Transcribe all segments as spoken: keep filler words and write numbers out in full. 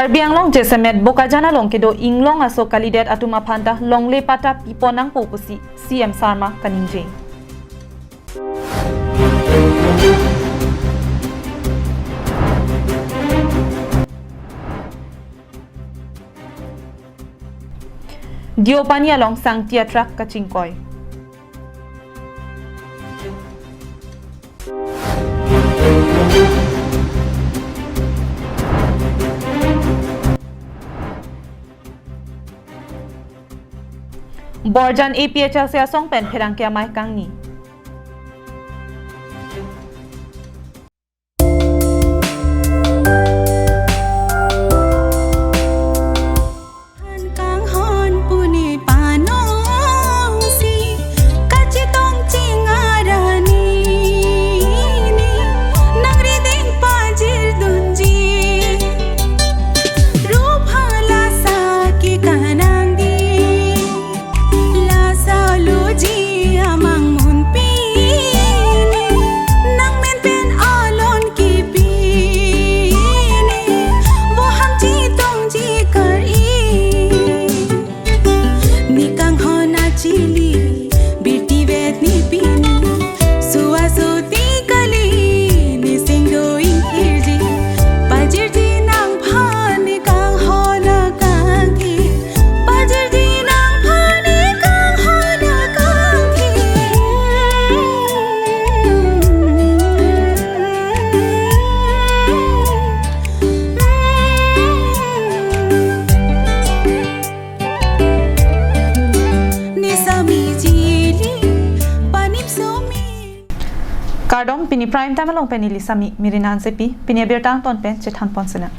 Karbi Anglong jasemet Bokajan along kedo inglong aso kalidet atum aphanta longle patta pipon nangpo pusi C M Sarma kaningje. Deopani along sangti atruck kachingkoi. Borjan A P H L C asong pen pherangke amei kangni. Kanghon puni panongsi kachetong chingarani ni nangriding pajirdunji rupha lasa ke kanangdi. Lasa luji amang munpi ni nangmen pen alon kipi ni boham chetongji kar-i. Ni kanghon achili birti vet ni pini sua suti kali ni singdo ingkirji pajirji nangphan ni kanghon akangki. Pajirji nangphan ni kanghon akangki. Nisami jili panip sumi. Kardom, pini Prime Time along pen neli Sami Mirina Hansepi, pini abirta angton pen chethanpon sinang.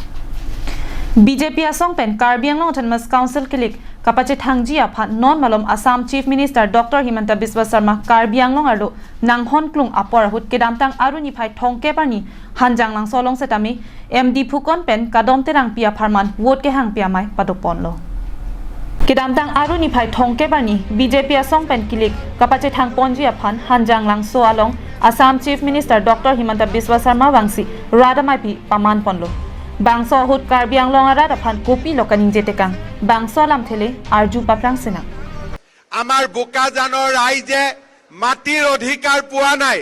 B J P asong pen Karbi Anglong Autonomous Council kilik kapachethangji aphan non malom Assam Chief Minister Doctor Himanta Biswa Sarma Karbi Anglong arlo nanghon klung apor ahut kedamtang Aru niphai thomkep arni Hanjanglangso along setame M D Phukon pen Kadom Terangpi apharman vote kehangpi amei padoponlo. Kedamtang Aru niphai thomkep arni B J P asong pen kilik kapachethangponji aphan Hanjanglangso along Assam Chief Minister Doctor Himanta Biswa Sarma vangsi rat ameipi pamanponlo. Bangso ahut Karbi Anglong arat aphan kopilo kaningje tekang, bangso alamthe le arju paphrang sinang. আমাৰ বোকাজানৰ ৰাইজে মাটিৰ অধিকাৰ পোৱা নাই।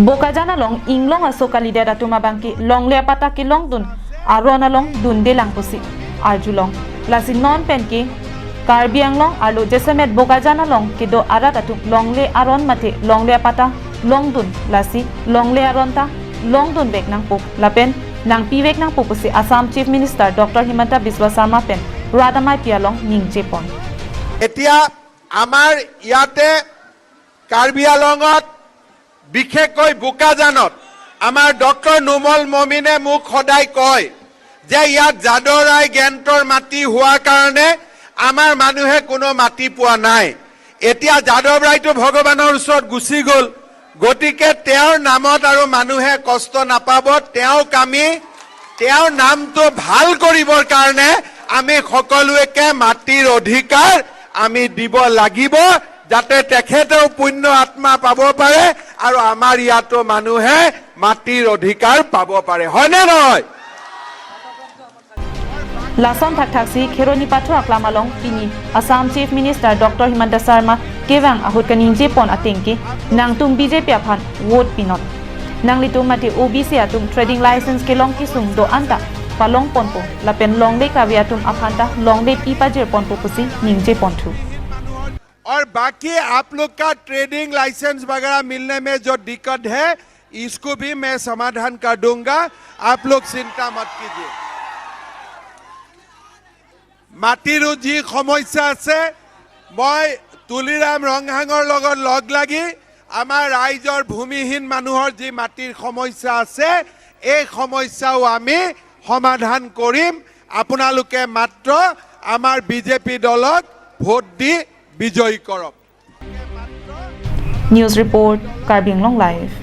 Bokajan along inglong aso kalidet atum abangke longle apatta kelongdun aron along dundelang pusi arjulong. Lasi non penke Karbi Anglong arlo jasemet Bokajan along kedo arat atum longle aron mate longle apatta longdun, lasi longle aron ta longdunvek nangpo lapen nangpivek nangpo pusi Assam Chief Minister Doctor Himanta Biswa Sarma pen rat ameipi along ningjepon. এতিয়া আমাৰ ইয়াতে কাৰ্বি আংলঙত, বিশেষকৈ বোকাজানত আমাৰ ডক্টৰ নুমল মমিনে মোক সদায় কয় যে ইয়াত যাদৱ ৰায় গেণ্টৰ মাটি হোৱাৰ কাৰণে আমাৰ মানুহে কোনো মাটি পোৱা নাই। এতিয়া যাদৱ ৰায়টো ভগৱানৰ ওচৰত গুচি গ'ল, গতিকে তেওঁৰ নামত আৰু মানুহে কষ্ট নাপাব। তেওঁক আমি, তেওঁৰ নামটো ভাল কৰিবৰ কাৰণে আমি সকলোকে মাটিৰ অধিকাৰ আমি দিব লাগিব, যাতে তেখেতেও পুণ্য আত্মা পাব পাৰে আৰু আমাৰ ইয়াতো মানুহে মাটিৰ অধিকাৰ পাব পাৰে। হয়নে নহয়? Lason thakthaksi Kheroni Pathu aklam along pini Assam Chief Minister Doctor Himanta Sarma kevang ahut kaningjepon atengke nangtum B J P aphan vote pinot. Nanglitum mate O B C atum trading license kelong kesung do-an ta palongponpo lapen longle kave atum aphanta longle pi pajirponpo pusi ningjeponthu. और बाकी आप लोग का trading licence वगैरह मिलने में जो दिक्कत है, इसको भी मैं समाधान कर दूंगा, आप लोग चिंता मत कीजिए। মাটিৰো যি সমস্যা আছে, মই তুলিৰাম ৰংহাঙৰ লগত লগ লাগি আমাৰ ৰাইজৰ ভূমিহীন মানুহৰ যি মাটিৰ সমস্যা আছে, এই সমস্যাও আমি সমাধান কৰিম। আপোনালোকে মাত্ৰ আমাৰ বিজেপি দলক ভোট দি বিজয়ী কৰক। News report, Karbi Anglong Live.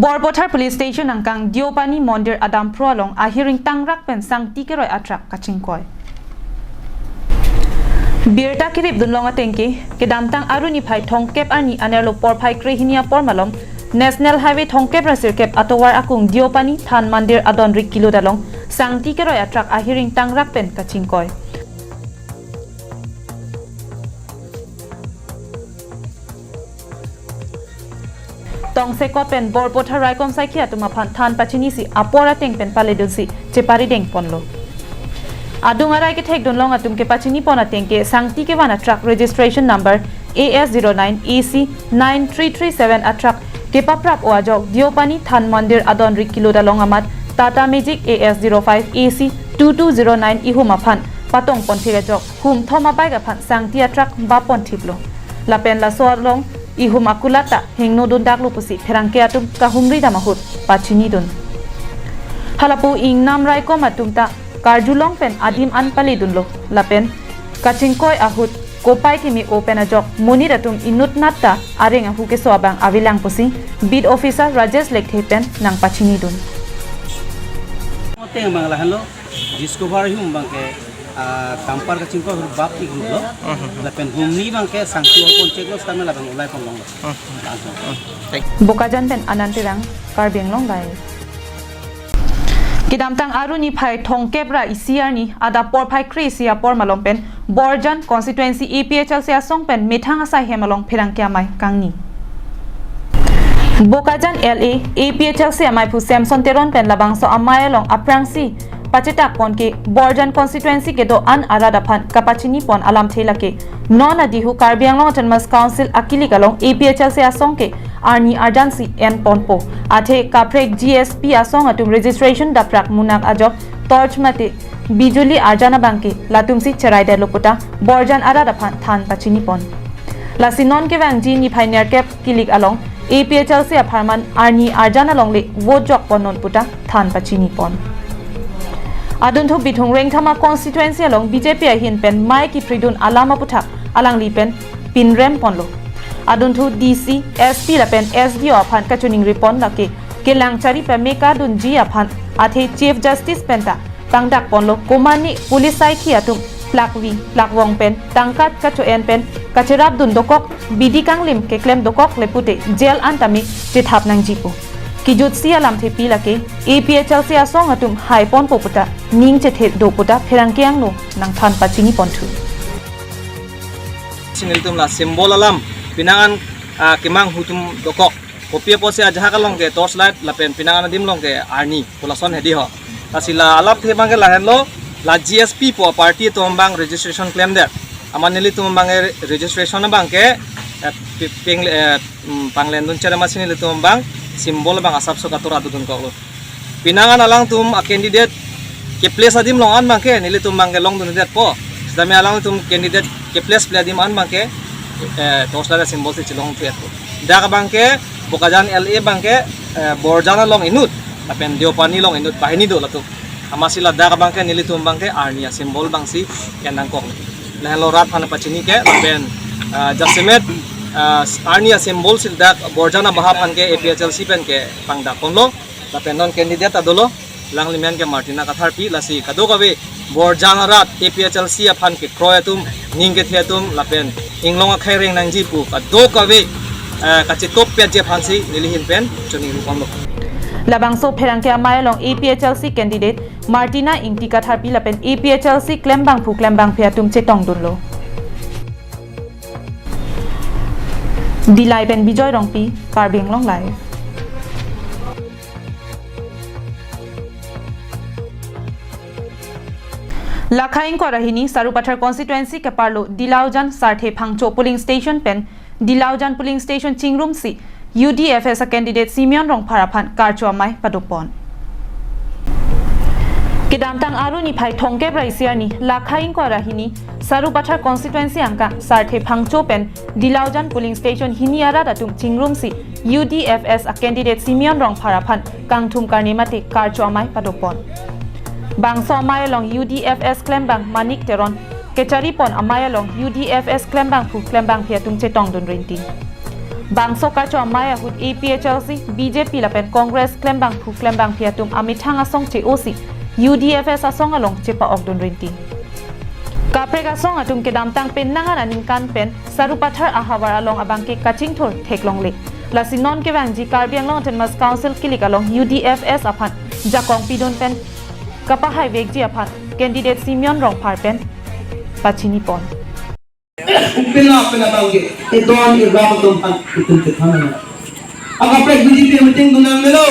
Borpathar Police Station angkang Deopani Mondir adamphro along ahiring tangrak pen sangti keroi atruck kachingkoi. Birta kirip dunlong atengke, kedamtang Aru niphai thomkep arni anerlo porphai krehini apor malom National Highway thomkep ra sirkep atovar akung Deopani Than Mandir adon rik kilo along sangti keroi a truck ahiring tangrak pen kachingkoi. Tongsekot pen Borpothar raikom saikhi atum aphan than pachinisi apor ateng pen paledunsi cheparideng ponlo. Adung arai kethekdun long atum kepachini pon ateng ke sangti kevan a truck registration number A S zero nine A C nine three three seven a truck kepaprap o ajok Deopani Than Mandir adon rik kilo along amat Tata Magic A S zero five A C two two zero nine ihum aphan patong ponphik ajok hum thom a bike aphan sangti a truck bap ponthiplo. Lapen laso along ihum akulat ta hingno dundaklo pusi pherangke atum kahumri dam ahut pachinidun. Halapu ingnam raikom atum ta karjulong pen adim an paledunlo. Lapen kachingkoi ahut kopai kimi o pen ajok monit atum inutnat ta areng ahu keso abang avelang pusi beat officer Rajesh Lekthe pen nangpachinidun. Oteng abang lahenlo, discover hum abang ke, ah, kampar kachingkoi ahut bap ik rulo. Mhm. Lapen humni abang ke sangti ol pon cheklo setame labang ulai pon longlo. Mhm. Langsung. Mhm. Thank you. Bokajan pen Anand Terang, Karbi Anglong Live. Kedamtang Aru niphai thomkep ra isi arni adap porphai kre-isi apor malom pen Borjan constituency A P H L C asong pen methang asai hem along pherangke amei kangni. Bokajan L A A P H L C ameiphu Samson Teron pen labangso amei along aphrangsi pachetak pon ke Borjan constituency kedo-an arat aphan kapachini pon alamthe lake. Non adihu Karbi Anglong Autonomous Council akilik along A P H L C asong ke arni arjansi en ponpo. Athe kaprek G S P asong atum registration daprak munak ajok torch mate bijuli arjan abang ke latumsi cheraidetlo puta Borjan arat aphan than pachini pon. Lasi non kevangji niphai nerkep kilik along A P H L C apharman arni arjan alongle vote jok pon non puta than pachini pon. Adunthu Bithung Rengthama constituency along B J P ahin pen mei kipridun alam aputhak alangli pen pinrem ponlo. Adunthu D C, S P lapen S D O aphan kachiningri pon lake kelang chari pame kadunji aphan athe Chief Justice pen ta tangdak ponlo komane police saikhi atum plakvi plakvong pen tangka kacho-en pen kacherapdun dokok, bidi kanglim keklem dokok le pute jail an tame chethap nangjipo. Kijutsi alamthepi lake A P H L C asong atum hai ponpo puta ning chethe do puta pherangke angno nangthan pachini ponthu. Nelitum la symbol alam pinangan, ah, kemanghu atum dokok. Kopi apotsi ajahak along ke torch light lapen pinangan adim along ke arni pu lason hedi ho. Lasi la alamthe abang ke lahenlo, la G S P pu party atum abang registration klemdet. Amat nelitum abang ke registration abang ke, eh, pi-, ping, eh, mm, panglendun chere amatsi nelitum abang symbol abang asapso katura dodun koklo. Pinangan alangtum a candidate keplace adim along an abang ke nelitum abang ke longdundetpo. Setame alangtum candidate keplace ple adim an abang ke, eh, torch light symbol si chelongthupo. Dak abang ke Bokajan L A abang ke, eh, Borjan along inut lapen Deopani along inut banghini do latum. Amatsi ladak abang ke nelitum abang ke arni asymbol abangsi en nangkok. Lahenlo rat aphan pachini ke lapen, ah, jasemet, ah, arni asymbol si dak Borjan abaha aphan ke A P H L C pen ke pangdak ponlo. Lapen non candidate ta dolo, alangli men ke Martina Katharpi, lasi kadokave Borjan arat A P H L C aphan kekroi atum, ning kethe atum lapen inglong akhei reng nangji pu kadokave, eh, kachetop pet ji aphansi neli ahin pen chiningri ponlo. Labangso pherangke amei along A P H L C candidate Martina Ingti Katharpi lapen A P H L C klembangphu klembangphi atum chetongdunlo. Dillai pen Bijoy Rongpi, Karbi Anglong Live. Lakha ingkoi ra hini Sarupathar constituency keparlo Dilaujan Sarthe Phangcho polling station pen Dilaujan polling station chingrumsi U D F S a candidate Simeon Rongphar aphan karcho amei padopon. Kedamtang Aru niphai thomkep ra isi arni Lakha ingkoi ra hini Sarupathar constituency angkang Sarthe Phangcho pen Dilaujan polling station hini arat atum chingrumsi U D F S a candidate Simeon Rongphar aphan kangthum karne mate karcho amei padopon. Bangso amei along U D F S klembang Manik Teron kechari pon amei along U D F S klembangphu klembangphi atum chetongdun rinti. Bangso karcho amei ahut A P H L C, B J P lapen Congress klembangphu klembangphi atum amethang asong che-osi U D F S asong along chepa-okdun rinti. Kaprek asong atum kedamtang penang an aningkan pen Sarupathar ahavar along abang ke kachingthur theklongle. Lasi non kevangji Karbi Anglong Autonomous Council kilik along U D F S aphan jakong pidun pen kapahai vekji aphan candidate Simeon Rongphar pen pachini pon. Pina pina bangke, idon irap atum aphan itum chethan nang. Akaprek B J P meeting dun nangnelo,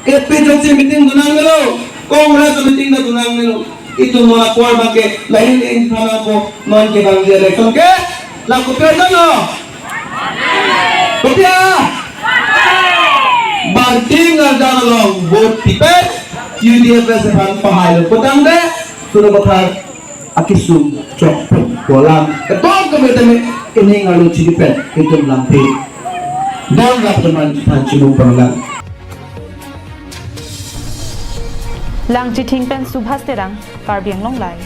A P H L C meeting dun nangnelo, Congress meeting dun nangnelo. Itum non apor bangke, lahin in thana ko, non kevangji election ke, la kopi ajoine? Kopi a? Banting arjan along vote pipe, U D F S aphan pahai lo. Putangte, Suru Bathar akesung chok pon kolang. Ketok keme teme ining arlo chiri pen itum lamthe. Don rap teman chan chimung panglang. Langchithing pen Subhas Terang, Karbi Anglong Live.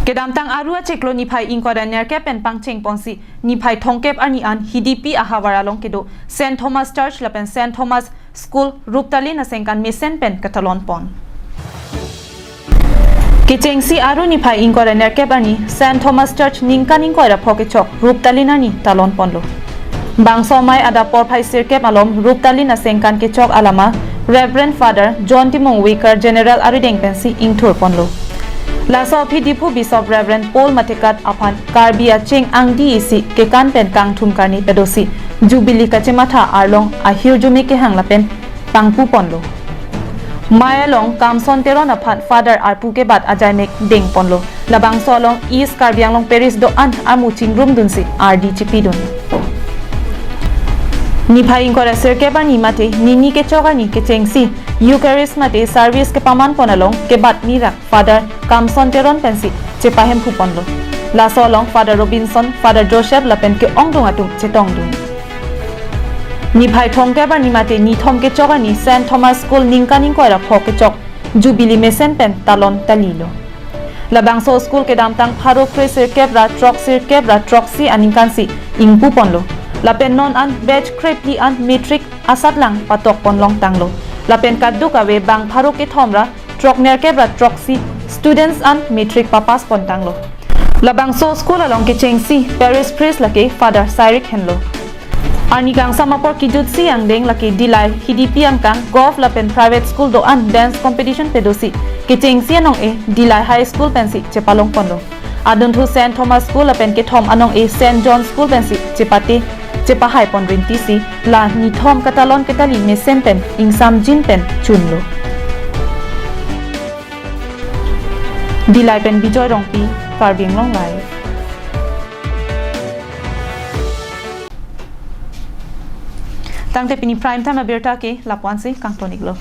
Kedamtang Aru achiklo niphai ingkoi ra nerkep pen pangcheng ponsi niphai thomkep arni an Hidipi ahavar along kedo Saint Thomas Church lapen Saint Thomas School Ruptalin asengkan mesen pen katalon pon. Kechengsi Aru niphai ingkoi ra nerkep arni Saint Thomas Church ningkan ingkoi ra pho kechok Ruptalin arni talon ponlo. Bangso amei adap porphai sirkep alom Ruptalin asengkan kechok alama Reverend Father John Timung Vicar General arideng pensi ingthur ponlo. Laso aphi Diphu Bishop Reverend Paul Mathekat aphan Karbi aching angdi isi kekan pen kangthum karni pedosi Jubilee kachematha arlong ahirjume kehang lapen pangpu ponlo. Amei along Kamson Teron aphan Father arpu kebat ajaimek deng ponlo. Labangso along East Karbi Anglong Parish do-an amu chingrumdunsi ardi chipidun. Niphai ingkoi ra sirkep arni mate nini kechok arni kechengsi Eucharist mate service kepaman pon along kebat mirak Father Kamson Teron pensi chepahemphu ponlo. Laso along Father Robinson, Father Joseph lapen ke-ongdung atum chetongdun. Niphai thomkep arni mate nithom kechok arni Saint Thomas School ningkan ingkoi ra pho kechok Jubilee mesen pen talon talilo. Labangso school kedamtang pharo kre sirkep ra throk sirkep ra throksi aningkansi ingpu ponlo. Lapen non an batch krephli an matric asatlang patok pon longtanglo. Lapen kadokave bang pharo kethom ra throk nerkep ra throksi students an matric papass pontanglo. Labangso school along kechengsi Parish Priest lake Father Cyril henlo. Arni kangsam apor kejutsi angdeng lake Dillai Hidipi angkang golf lapen private school do-an dance competition pedosi kechengsi anong-e Dillai High School pensi chepalong ponlo. Adunthu Saint Thomas School lapen kethom anong-e Saint John School pensi chepate chepahai pon rintisi la nithom katalon ketali mesen pen ingsamjin pen chunlo. Dillai pen Bijoy Rongpi, Karbi Anglong Live. Tangte pini prime time abirta ke lapu-ansi kangton-iklo.